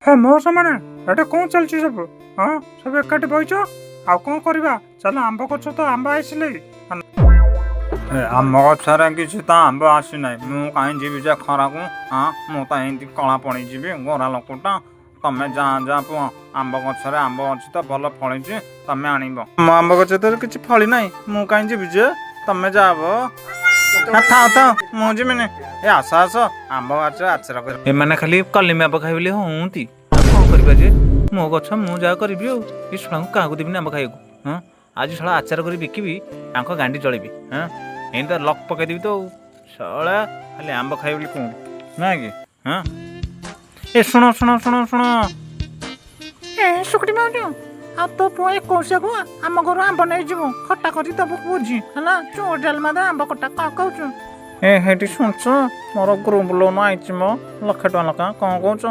ହେ ମଉସାମାନେ, ଏଟା କ'ଣ ଚାଲିଛି ସବୁ? ହଁ, ସବୁ ଏକାଠି ବଇଛ, ଆଉ କ'ଣ କରିବା? ଚାଲ, ଆମ୍ବ ଗଛ ତ ଆମ୍ବ ଆସିଲେ। ଆମ ଗଛରେ କିଛି ତ ଆମ୍ବ ଆସିନାହିଁ। ମୁଁ କାହିଁ ଯିବି ଯେ ଖରାକୁ? ହଁ, ମୁଁ ତ ଏମିତି କଳା ପଡ଼ିଯିବି, ଗୋରା ଲୋକଟା। ତମେ ଯା ଯା ପୁଅ, ଆମ୍ବ ଗଛରେ ଆମ୍ବ ଅଛି ତ, ଭଲ ଫଳିଛି, ତମେ ଆଣିବ। ମୋ ଆମ୍ବ ଗଛ ତ କିଛି ଫଳି ନାହିଁ, ମୁଁ କାହିଁ ଯିବି ଯେ? ତମେ ଯାଅ। ଥାଉ ଥାଉ, ମୁଁ ଯିବିନି। ଏ ଆସ ଆସ, ଆମ୍ବ ଗଛ ଆଚାର କରି। ଏମାନେ ଖାଲି କଲିମି ଆମ୍ବ ଖାଇବେ ବୋଲି ହୁଅନ୍ତି। ଆଉ କ'ଣ କରିବା ଯେ? ମୋ ଗଛ, ମୁଁ ଯାହା କରିବି। ଆଉ ଏ ଶଳାଙ୍କୁ କାହାକୁ ଦେବିନି ଆମ୍ବ ଖାଇବାକୁ। ହଁ, ଆଜି ଶଳା ଆଚାର କରି ବିକିବି, ତାଙ୍କ ଗାଣ୍ଡି ଜଳେଇବି। ହଁ, ଏମିତି ତ ଲକ୍ ପକେଇଦେବି ତ। ଆଉ ଶଳା ଖାଲି ଆମ୍ବ ଖାଇବେ ବୋଲି କୁହନ୍ତି ନା କି? ହଁ, ଏ ଶୁଣ ଶୁଣ ଶୁଣ ଶୁଣ। ଏ ଶୁକୁଟି ମାଉସୀ, ଆଉ ତୋ ପୁଅ 21କୁ ଆମ ଘରୁ ଆମ୍ବ ନେଇଯିବୁ, ଖଟା କରି ଦବୁ ବୁଝି ହେଲା। ଚୋର ଡାଲମା ଦେ, ଆମ୍ବ ଖଟା, କ'ଣ କହୁଛୁ? ଏ ହେଇଠି ଶୁଣୁଛ, ମୋର ଗ୍ରୁପ୍ ଲୋନ୍ ଆଇଛି ମୋ 1 ଲକ୍ଷ ଟଙ୍କା ଲେଖା। କ'ଣ କହୁଛ,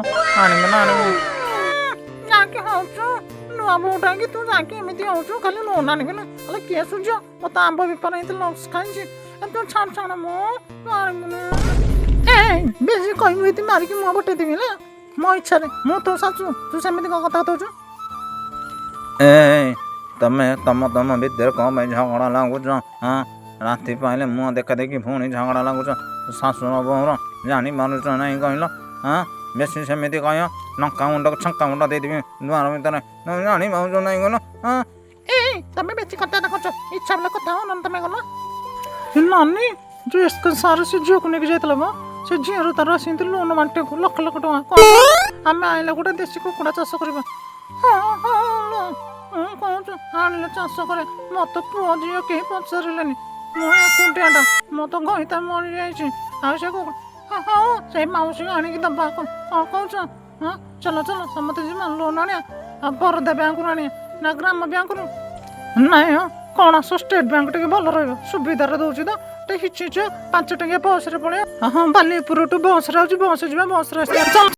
ଆଣିବି ନା ଆଣିବି? ଯାକି ହଉଛୁ ନୂଆ ବୋଉଟା କି ତୁ ଯାକି ଏମିତି ହଉଛୁ? ଖାଲି ଲୋନ୍ ଆଣିବି ନା ହେଲେ କିଏ ସୁଝିବ? ମୋତେ ଆମ୍ବ ବେପାର ଏମିତି ଲସ୍ ଖାଇଛି। ଏ ତୁ ଛାଡ଼ ଛାଡ଼, ମୁଁ ତୁ ଆଣିବୁନି। ଏ ବେଶୀ କହିବୁ ଏମିତି ମାରିକି ମୁହଁ ବଟେଇଦେବି ହେଲା। ମୋ ଇଚ୍ଛାରେ ମୁଁ ତୋ ଶାଶୁ, ତୁ ସେମିତି କ'ଣ କଥା କହୁଛୁ? ଏ ତମେ ତମ ତମ ଭିତରେ କ'ଣ ପାଇଁ ଝଗଡ଼ା ଲାଗୁଛ? ହଁ, ରାତି ପାଇଲେ ମୁହଁ ଦେଖା ଦେଖି ପୁଣି ଝଗଡ଼ା ଲାଗୁଛ ଶାଶୁର ବୋହୂର, ଜାଣିପାରୁଛ ନାହିଁ କହିଲ? ହଁ, ବେଶୀ ସେମିତି କହିବ, ଲଙ୍କା ଗୁଣ୍ଡ ଛଙ୍କା ଗୁଣ୍ଡ ଦେଇଦେବି ଦୁଆର ଭିତରେ। ତମେ ଜାଣିପାରୁଛ ନାହିଁ କହିଲ? ହଁ। ଏ ତମେ ବେଶୀ କଥା କରୁଛ, ଇଚ୍ଛା ବୋଲେ କଥା ହଉ, ନହେଲେ ତମେ ଗଲ। ନାନୀ, ଯୋଉ ଏସ୍କେ ସାର୍ ସେ ଝିଅକୁ ନେଇକି ଯାଇଥିଲା ମ, ସେ ଝିଅର ତାର ସେମିତି ଲୋନ୍ ବାଣ୍ଟିବାକୁ ଲକ୍ଷ ଲକ୍ଷ ଟଙ୍କା। କ'ଣ ଆମେ ଆଣିଲେ ଗୋଟେ ଦେଶୀ କୁକୁଡ଼ା ଚାଷ କରିବା? ହଁ ହଁ ଲୋ, ମୁଁ କହୁଛୁ ଆଣିଲେ ଚାଷ କରେ। ମୋତେ ପୁଅ ଝିଅ କେହି ପଚାରିଲେନି, ମୁଁ ଏକୁଟିଆଟା, ମୁଁ ତ ଘଇତା ମରିଯାଇଛି। ଆଉ ସେ କୁକୁଡ଼ା ହଉ, ସେଇ ମାଉସୀ ଆଣିକି ଦବା, କ'ଣ କହୁଛ? ହଁ, ଚାଲ ଚାଲ, ସମସ୍ତେ ଯିବା, ଲୋନ୍ ଆଣିବା। ଆଉ ବରୋଦା ବ୍ୟାଙ୍କରୁ ଆଣିବା ନା ଗ୍ରାମ ବ୍ୟାଙ୍କରୁ? ନାଇଁ, ହଁ, କଣାସ ଷ୍ଟେଟ୍ ବ୍ୟାଙ୍କ ଟିକେ ଭଲ ରହିବ, ସୁବିଧାରେ ଦେଉଛି ତ ଟିକେ। ହିଚି ହିଚ 5 ଟଙ୍କିଆ ବସ୍ରେ ପଳେଇବା। ହଁ, ବାଲିପୁରଠୁ ବସ୍ରେ ଆଉଛି, ବସ୍ ଯିବା, ବସ୍ରେ ଆସିବା, ଚାଲ।